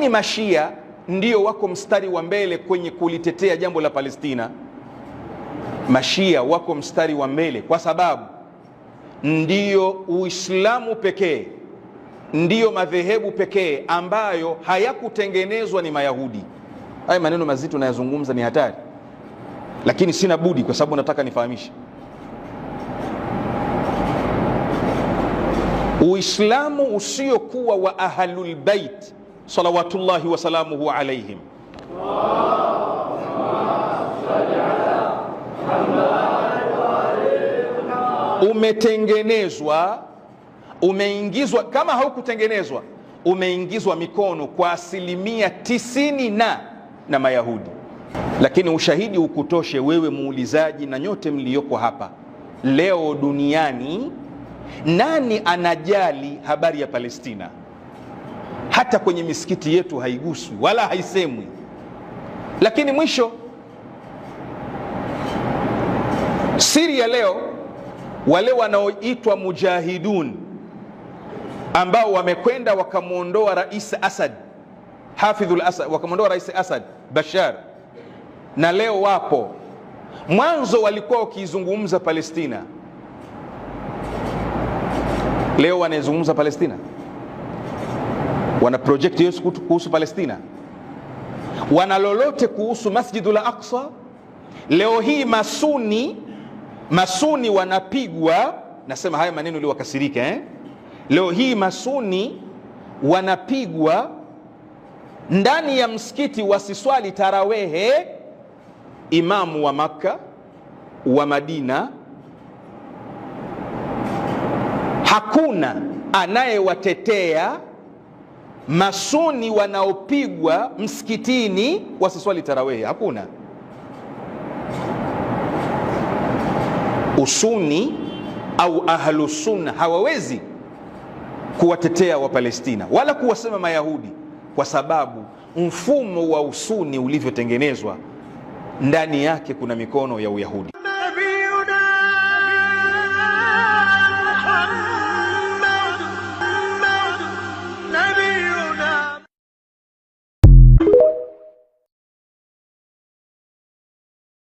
nini Mashia ndio wako mstari wa mbele kwenye kulitetea jambo la Palestina? Mashia wako mstari wa mbele kwa sababu ndiyo Uislamu pekee, ndiyo madhehebu pekee ambayo hayakutengenezwa ni Mayahudi. Haya maneno mazito nayazungumza ni hatari, lakini sina budi kwa sababu nataka nifahamishe. Uislamu usiokuwa wa Ahlul Bait salawatullahi wasalamuhu alaihim, umetengenezwa, umeingizwa, kama haukutengenezwa, umeingizwa mikono kwa 90% na Mayahudi. Lakini ushahidi ukutoshe wewe muulizaji na nyote mliyoko hapa leo duniani, nani anajali habari ya Palestina? Hata kwenye misikiti yetu haiguswi wala haisemwi. Lakini mwisho, Syria leo wale wanaoitwa mujahidun ambao wamekwenda wakamuondoa Rais Asad, Hafidhul Asad, wakamuondoa Rais Asad Bashar, na leo wapo. Mwanzo walikuwa wakiizungumza Palestina, leo wanaizungumza Palestina, wana project yesu kuhusu Palestina, wana lolote kuhusu Masjidul Aqsa? Leo hii masuni wanapigwa, nasema haya maneno ili wakasirike, eh? Leo hii masuni wanapigwa ndani ya msikiti wasiswali tarawehe. Imamu wa Makka wa Madina, hakuna anayewatetea masuni wanaopigwa msikitini wasiswali tarawehe, hakuna. Usuni au Ahlusunna hawawezi kuwatetea wa Palestina wala kuwasema Mayahudi, kwa sababu mfumo wa usuni ulivyotengenezwa ndani yake kuna mikono ya Uyahudi.